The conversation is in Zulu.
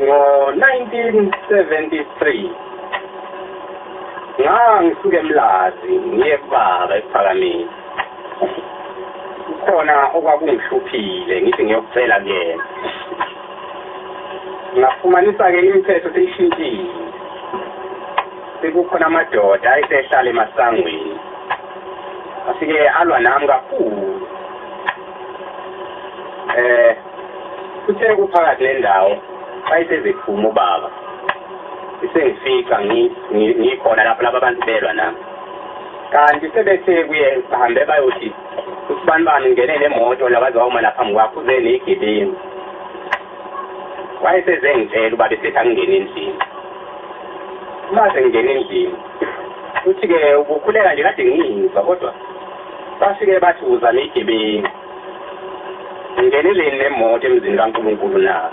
Ngo-1973 ngangisuke eMlazi ngiye kubaba eKuphakameni. Kukhona okwakungihluphile ngithi ngiyokucela kuyena. Ngafumanisa-ke imithetho seyishintshile. Sekukhona amadoda ayesehlala emasangweni. Afike alwa nami kakhulu. Kuthe kuphakathi nendawo wayesezephuma ubaba. Isengifica ngikhona lapho laba bantu belwa nami. Kanti sebethe kuye bahambe bayothi usibanibani ungene nemoto labaze wawuma lapha phambi kwakho uze neyigebengu. Wayesezengitshela ubaba esethi angingene endlini. Uma sengingena endlini uthi-ke ubukhuleka nje kade ngizwa kodwa bafike bathi uza neyigebengu. Ngingeneleni nemoto emzini kaNkulunkulu na?